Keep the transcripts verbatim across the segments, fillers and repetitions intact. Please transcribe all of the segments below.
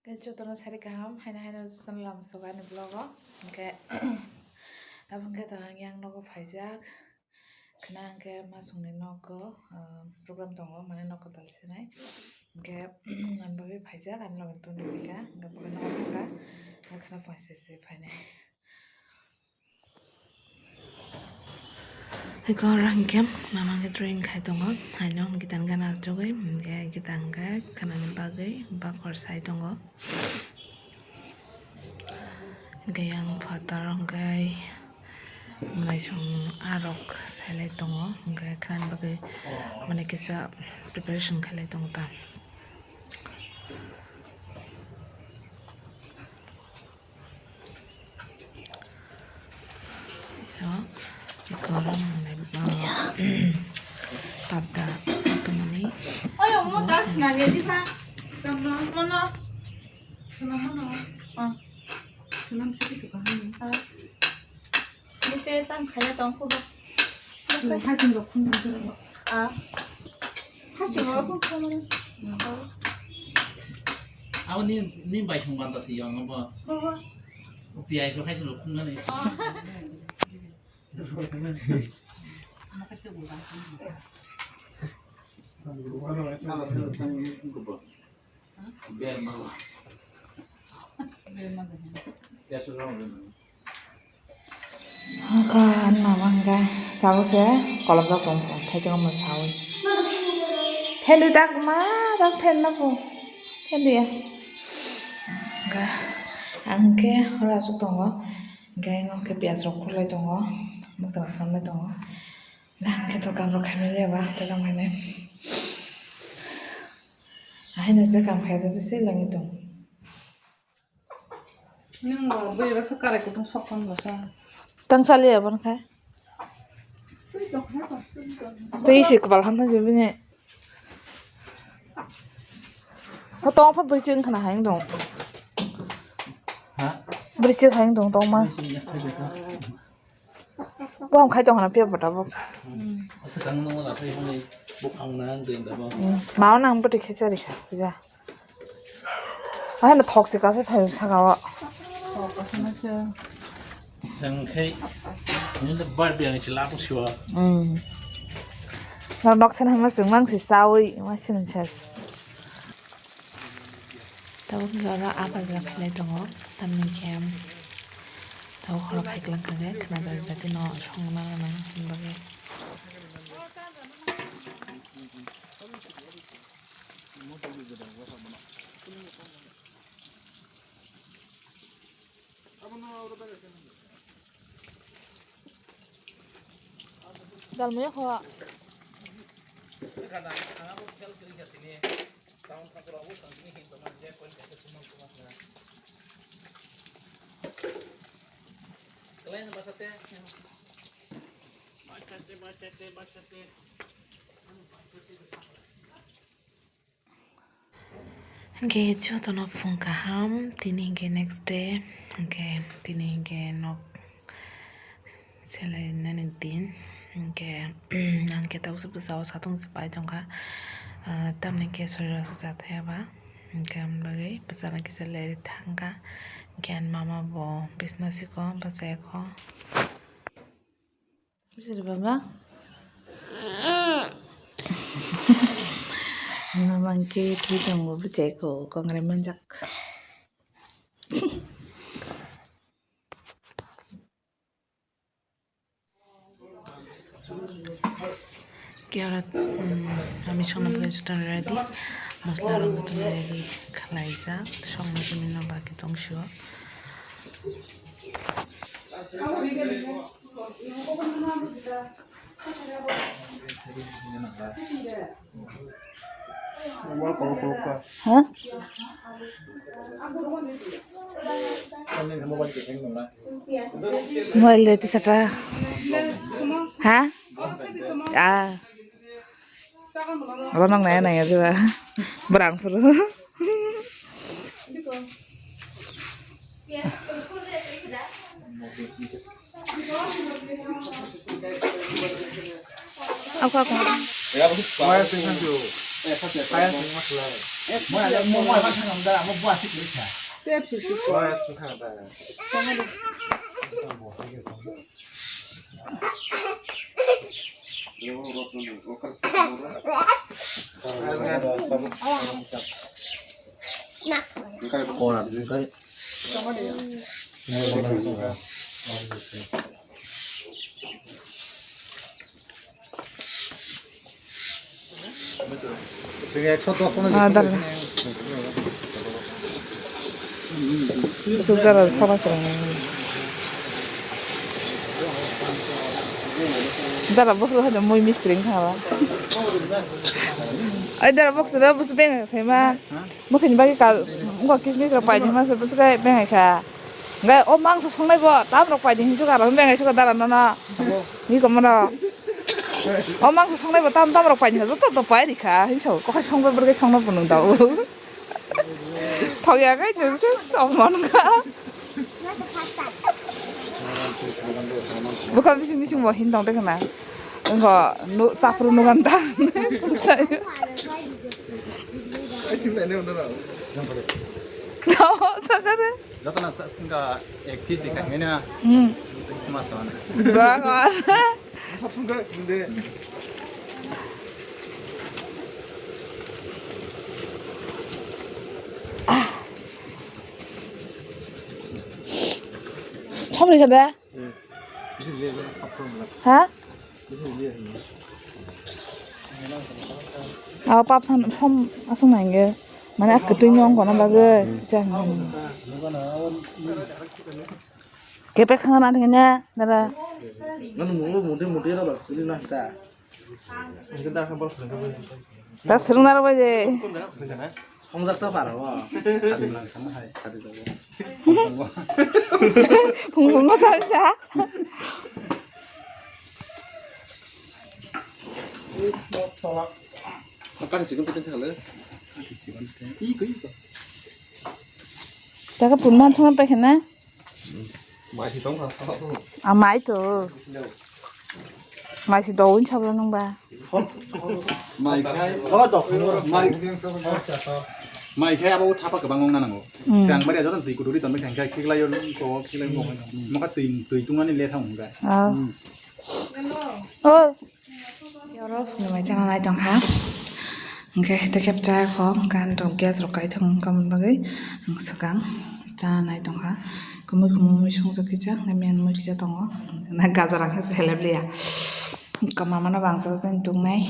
Khe jotono sari kaham, haino haino jotono lama sogo ani vlog o. Hwnkhe tabuk khe to ang yang nogo phaijak. Khna hwnkhe masongni nogo, ah, program tongo, mane nok kwtal sinai. Hwnkhe ani bagwi phaijak, ani loge tongwi phaikha, hwnkhe bo nogo thangkha, hwnkhe khna phaisai se phainai. Eko oro hwnkhe mama hwnkhe drawing khai tongo, haino gitan gana achugwi, hwnkhe gitan khe khnani bagwi bakor sai tongo. Hwnkhe yang photo hwnkhe mwnaisong arok sailai tongo, hwnkhe khnani bagwi mane kisa preparation khailai tongo ta. Iko oro mwnai, ah, pabda tongmani. Oyo, mo das na ge di ba. Tamo, mo no. Swnam mo no. Ah. Swnam siki tu kaham. Ah. Sini te tang khaya tong ko ba. Hajing rok khum khum. Ah. Hajing rok khum khum. Abo ni, ni bai song banta si yang abo. Baba. Piyai so khai song khum nani. Ah. Haka anna mangga tabo se kolom jak tong thai chong mo sawi. Phendu tak ma tak phen na po phendu ya. Haka angke hora asuk tongo. Hingke ang khe piyaj rok khurlai tongo, mwkhra samlai tongo. Hingke to kam rok khaimai liya ba, tei tamo hinui. Ahaino se kam khai tongtwi se langwi tong. Nwng bo bwrwi baksa karai kutung sok tong bwsa. Tang saliya bo khai. Twi se kwbal hamna je bini. Ho tong pha bwrwi chwng khna hai wng tong. Ha? Bwrwi chwng hai wng tong tong ma. Bwrwi chwng ya khai bwsa. Bo ham khai tong hana phiya bwta bo. Aswk ang nungma da phai hwnwi buphang na ang dwi da bo. Hmm. Mao nang bwtwi khe chari kha puja. Ahai no thok se kasa phai saka o. Thok kasa na khe. Ang khai nini bar biang si lapu siwa. Hmm. Nang nok sen hama sung mang si sawi ma sin chas. Tabuk hwnkhe oro ah baja khailai tongo, tamni hwnkhe tabuk horo khaiklang kha khe khwnajak jatino songna nang bagwi. Dalmaya kho. Hingke jotono phung kaham, tini hingke next day, hingke tini hingke nok selainani din, hingke, hingke tabukse bwsao satung se pai tongkha, ah, tamni hingke sorirok se chathaya ba, hingke ang bagwi bwsano kisa leri thangkha, hingke ani mama bo bisna siko bachayakho. Bisir baba. Mama hingke thwi tongo bwchai ko kongrai manjak. Khe oro, um, ami songna bagwi jotono ready, masla rok jotono ready khlaijak, songna simi no baki tong sio. Ha? Mobile de tisata. Ha? Ah. Abo nang naya naya diba? Berang puru. Aku aku. Kaya sing ma khlai. Mo mo mo ba thang da, mo ba sik kha. Tep sik sik. Ba sik kha da. Ah, dara. Busuk dara sama kurang. Dara bokro hada moi mistring khala. Ai dara boksa da busuk beng sai ma. Bokini bagi kal, wngkha kismis rok paidi hwnma se bwswk khe bengai kha. Hwnkhe o mangso songnai bo tam rok paidi hinwi suka rw bengai suka dara nono. Ni komono. O mangso songnai bo tam tam rok paidi hinwi joto to pai rikha hinwi sao kokhai songba bwrwkhe songno bo nung dao. Thok ya khe nung khe songma nung kha. Bwkha bising bising bo hin tong de khna. Wngkha nu chapru nugan ta. Sakare. Joto na sa singka ek piece di kahini na. Hmm. Mas na. Dua kor. Sab sungka hindi. Chomri khade. Ha? Abo pap phan som aswk nai hwnkhe, mane a kwtwini wng kono bagwi chang thani. Kepek thangna thangna dara. Nang nunglo mode mode ra ba kwtwini na ta. Ta swrwngna rw bai de. Songjak ta para o. Phung phung ta cha. Kati sikon kati thale. Iko iko. Taka pun man chongan paikha na. Mai si tong kha. A mai to. Mai si do win sabla nung ba. Mai khai. Mai khai abo thapa kwbang wng nango. Hmm. Siang bari joto twi kuturi ton bai khai khiklai yo ko khiklai ko. Maka twi twi tungani le thang hwnga. Ah. Hmm. Oh. Yorok phunumai chana nai tongkha. Hwnkhe tei khe chaya kho, hwnkhe ani rok gas rok kaithang wngkha, aboni bagwi ang swkang chana nai tongkha. Kwmwi kwmwi mui swngjak kisa, hwnkhe mui kisa tongo. Na gajor ang khe seleb liya. Kwma mano bangsa tei tongnai.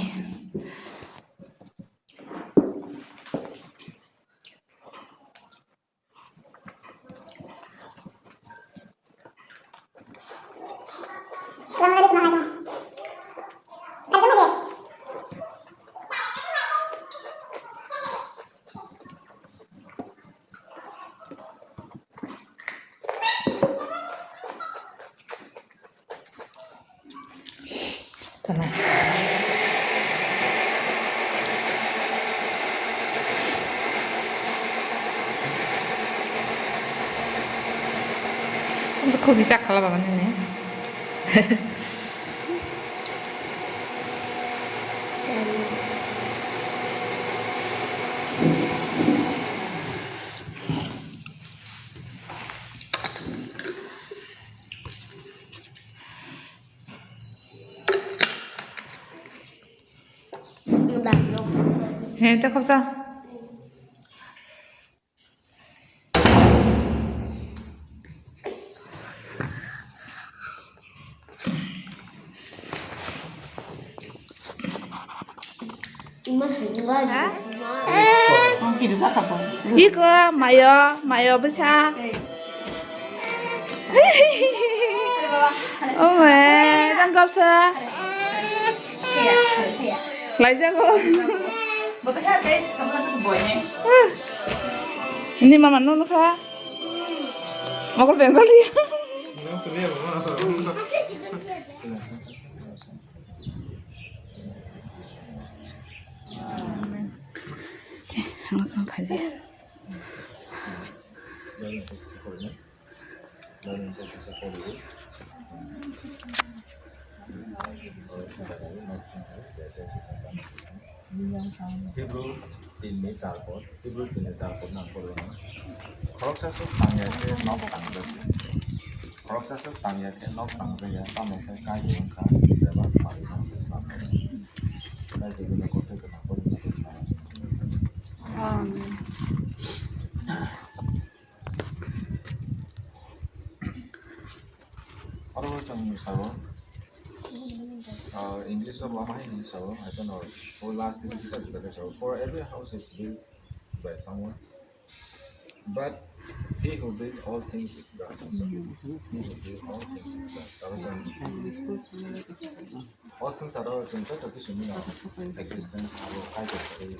Tala. Khusi chak khala baba nini. He, ta khopsa. Iko mayo, mayo bwsa. Oh my, tang kapsa. Laijago. Ni mama no nukha. Mokol Bengali. Ang song phaidi. Hebrew tinni char pod, Hebrew tinni char pod nang porwi no. Khoroksa swk tangya khe nok tangjak ya. Khoroksa swk tangya khe nok tangjak ya, tamo khe Kaitor wngkha bebak manwi no. Kaitor bini kothai kwthang porwi no. Oro chwng sao, uh, English o ma hai hinwi sao, I don't know. O last thing is that, that is, "For every house is built by someone, but he who built all things is God." So, he who built all things is God. Oro chwng O swngcharo chwng joto kisingni no existence abo Kaitor kwrwi,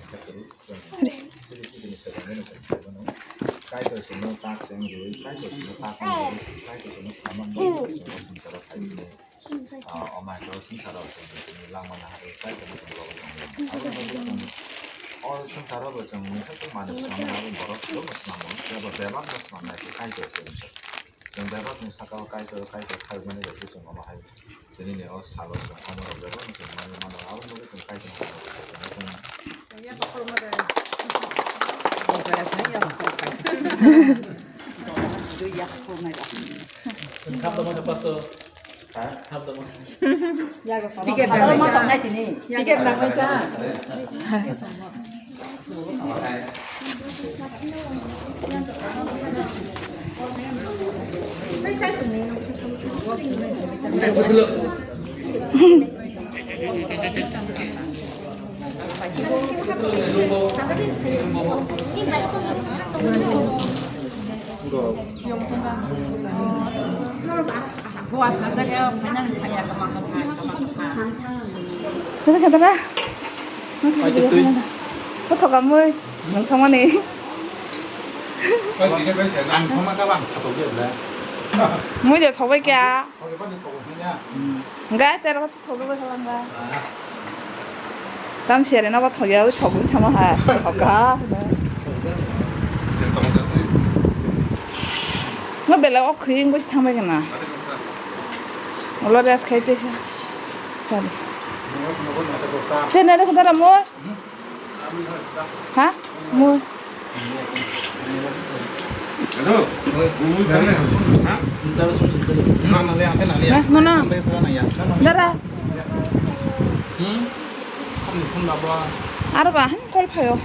Kaitor kwrwi chwng siri siri ni swkang no chwng saimano. Kaitor chwngno tak chwng rwi, Kaitor chwngno tak wng rwi, Kaitor chwngno samang rwi, chwng o swngcharo phaimani. Ah, o mai o swngcharo chwng tini langmani harwi Kaitorno chwng logi tongwi. Abo no chwng o swngcharo bo chwng mungsa chwng manwi swnamwi abo borok joto swnamo, abo bebak no swnamnai khe Kaitor se mungsa. Chwng bebakni saka-o Kaitor, Kaitor khaimani bai khe chwng omo hai tini ni o salo chwng omo rok bebakno chwng manwi mano, aboni bagwi chwng Kaitorni saka-o khaimani chwng. Ticket nang nai ta. Ticket nang nai ta. Sini kata dah. Foto kamui, nang sama ni. Ang sama ka bang sa to ge bla. Mui de thobai kya. Enggak, terus Thogo bai khala nga. Tam sere na ba thogo, ui thogo sama ha. Thogo ha. Nga bela ok khoi ngo si thambai kana. Ulo res khai te sa. Sale. Te na ko dara mo. Ha? Mo. Mana? Dara. Aro ba han call phayo.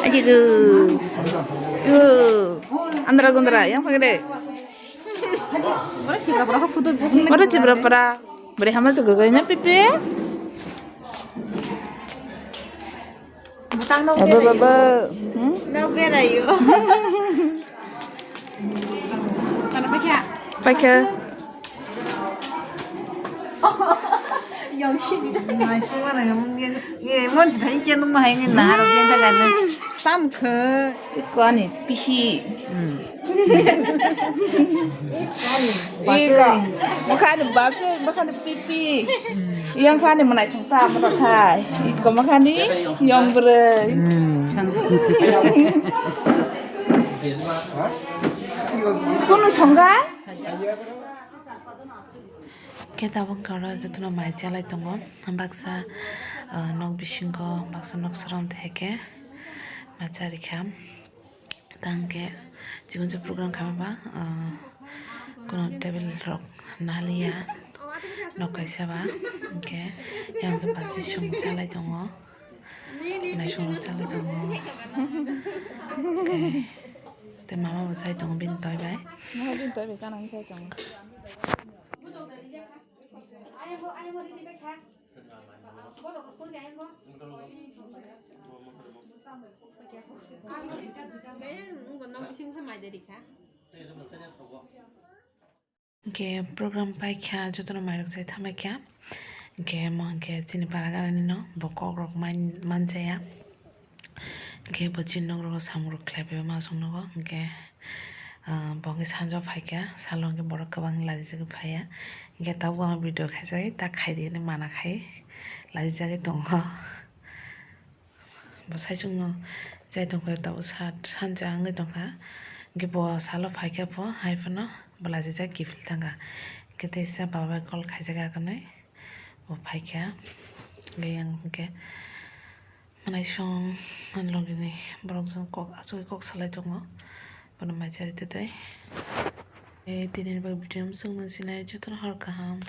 Aji go. Go. Andra gundra, yang pakai deh. Oro chibra para. Beri hama tu gagai na pipi. Butang no. Aba beri. Baba. Hmm? No berayo. Mana pakai? Pakai. Yang sini. Masih mana yang mungkin? Ye, mon sih tadi kian nunggu hai ni nahar kian tak ada. Tam ke. Iko ani pisi. Hmm. Iko, makhani bachwi, makhani pipi. Yang khani manai chwng ta mano thai. Iko makhani yang bwrwi. Kunu songga? Khe tabuk oro jotono mai chalai tongo. Baksa, ah, nok bisingo, baksa nok sarom tei hai khe mai charikha. Tang khe chikon se program khaima ba, ah, kono table rok naliya, nok kaisa ba, hwnkhe yang khe basi song chalai tongo, naisong rok chalai tongo, hwnkhe tei mama bo chai tongo bini toi bai. Mama bini toi bai chanani chai tongo. Hwnkhe program paikha jotono mairok chai thambaikha. Hwnkhe mo hwnkhe chini para ganani no bo kokrok man-, manjaya. Hwnkhe bo chini nokrogo samung rok khlaibaio ma chwng nogo. Hwnkhe, ah, bo hwnkhe sanjao phaikha, salo hwnkhe borok kwbang lachijagwi phaiya. Hwnkhe tabuk ang video khaijagwi ta khaidi hinwi mana khai lachijagwi tongo. Bo saichungno chai tongkha, tabuk sat sanja wngwi tongkha. Hwnkhe bo salo phaikha bo, hai phano bo lachijak kiphil thangkha. Hwnkhe teisa baba bai call khaijak aganwi bo phaikha. Hwnkhe yang hwnkhe mwnaisong ani logini borok jani kok, achugwi kok salai tongo. Bono mai chari tei tei. Eh, tini ni bagwi video mwswk nang sinai jotono hor kaham.